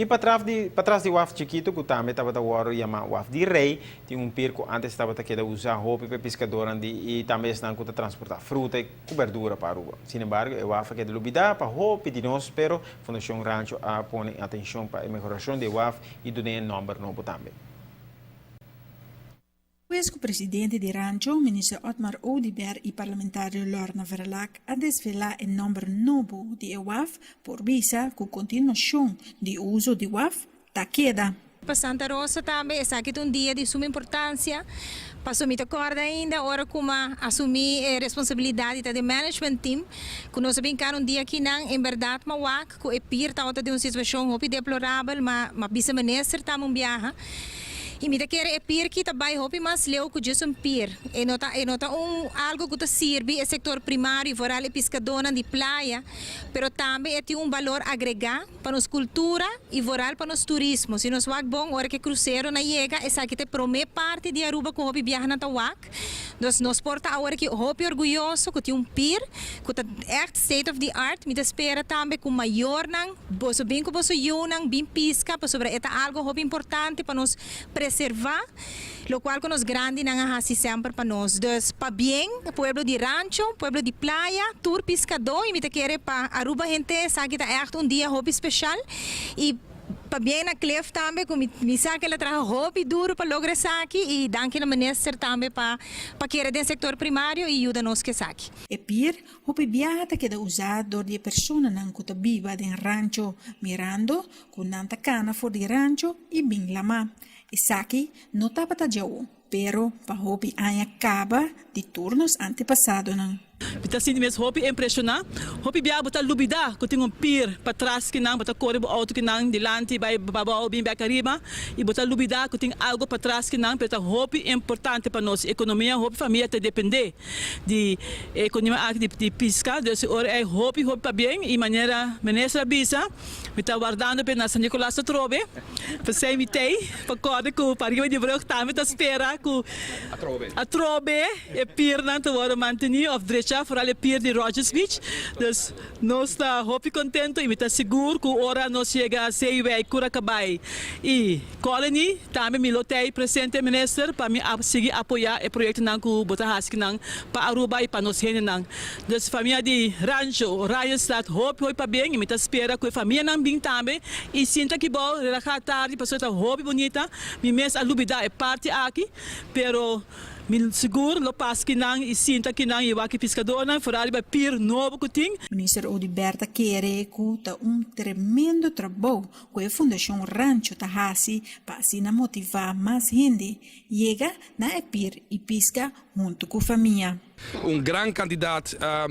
Y patras di waf chikito, cu tambe tabata wordo yama waf di Rey, tin un pier cu antes tabata keda usa hopi pa piscadornan y tambe esnan cu ta transporta fruta y berdura pa Aruba. Sin embargo, e waf a keda lubida pa hopi di nos, pero Fundacion Rancho a pone atencion pa e mehoracion di waf y duna nomber nobo tambe. Pues cu presidente di Rancho, minister Otmar Oduber y parlamentario Lorna Verlac a desvela e nomber nobo di e waf por bisa cu continuacion di uso di waf ta keda. Pa Santa Rosa tambe, esaki ta un dia di suma importancia. Paso mi ta corda ainda, ora cu m'a asumi e responsabilidad di management team, cu nos a bin un dia akinan, en berdad m'a wak, cu e pier tabata den un situacion hopi deplorabel, ma bisa minister tambe un biaha. Y mi ta kere e pier aki ta bay hopi mas leu cu just un pier. E no ta un algo cu ta sirbi e sector primario, vooral e piscadornan di Playa, pero tambe e tin un balor agrega pa nos cultura y vooral pa nos turismo. Si nos wak bon, ora cu cruceronan yega, esaki ta e prome parti di Aruba cu hopi biaha nan ta wak. Dus nos por ta awor aki hopi orguyoso cu tin un pier, cu ta echt state of the art. Mi ta spera tambe cu mayornan, boso bin cu boso yiunan, bin pisca, pasobra e ta algo hopi importante pa nos preserva, locual cu nos grandinan a hasi semper pa nos. Dus pabien, pueblo di Rancho, pueblo di Playa, tur piscador, y mi ta kere pa Aruba henter, esaki ta echt un dia hopi special y pabien na Cliff tambe, cu mi sa cu el a traha hopi duro pa logra esaki y danki na minister tambe pa kere den sector primario y yuda nos cu esaki. E pier, hopi biaha ta keda usa door di personanan cu ta biba den Rancho, mirando cu nan ta cana for di Rancho y bin lama. Esaki no tabata djawo, pero pa hopi aña caba di tur nos antepasadonan. Mi ta sinti mes hopi impresiona. Hopi bia bo ta lubida cu tin un pier patras akinan, bo ta core bo auto akinan dilanti bay pabou bin bek ariba y bo ta lubida cu tin algo patras akinan, pero ta hopi importante pa nos economia, hopi famia ta depende di economia aki di pisca, dus ora ey hopi hopi pabien y manera minister a bisa, mi ta wardando pe na San Nicolas atrobe, p'esey mi tey pa corda cu pariba di brug tambe ta spera cu atrobe e piernan ta worden manteni of drecha, vooral e pier di Rogers Beach. Dus nos ta hopi contento y mi ta sigur cu ora nos yega Zeewijk, Curacabai y Colony, tambe mi lo tey presente, minister, pa mi sigui apoya e proyectonan cu bo ta hasi pa Aruba y pa nos hendenan. Dus famia di Rancho, Oranjestad, hopi hopi pabien y mi ta spera cu e famianan bin tambe y sinta aki bou, relaxa tardi, pasobra ta hopi bunita. Mi mes a lubida e parti aki, pero mi sigur lo pasa akinan y sinta akinan y wak e piscadornan, vooral e pier nobo cu tin. Minister Oduber ta kere cu ta un tremendo trabou cu e Fundacion Rancho ta hasi pa asina motiva mas hende yega na e pier y pisca hunto cu famia. Un gran cantidad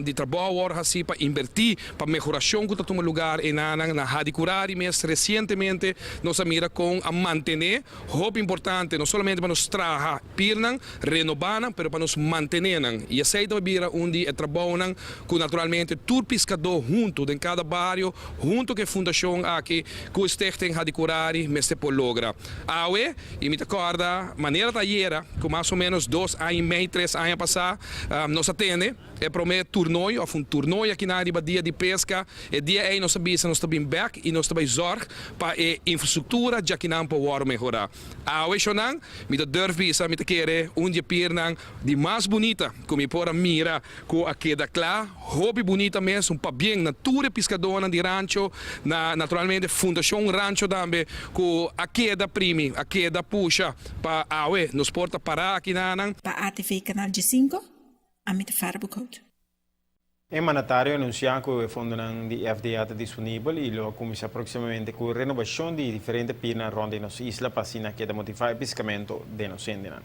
di trabou asina pa inverti, pa mehoracion cu ta tuma luga na Hadicurari mes recientemente, nos a mira con a mantene, hopi importante, no solamente pa nos traha piernan, renoba nan, pero pa nos mantene nan. Y esey ta bira un di e trabounan cu naturalmente tur piscador hunto den cada bario, hunto cu e fundacion aki, cu Stichting Hadicurari, mester por logra. Awe, y mi ta corda, manera ta ayera, cu mas o menos 2 aña y mey, 3 aña pasa, nos a tene e prome torneo, of un torneo aki na riba dia di pesca, e dia ey nos a bisa nos ta bin back y nos ta bay zorg pa e infrastructura akinan por wordo mehora. Awe shonan, mi ta durf bisa, mi ta kere un di e piernan di mas bunita, cu mi por a mira cu a keda cla, hopi bunita mes, un pabien na tur piscadornan di Rancho, na naturalmente Fundacion Rancho tambe, cu a keda primi, a keda pusha pa awe, nos por ta para akinan. Pa ATV Canal G5, Amit Farbekout. E mandatario a anuncia cu e fondo di FDA ta disponibel y lo cuminsa proximamente cu e renobacion di diferente pier rond nos isla pa asina keda motiva e piscamento di nos hendenan.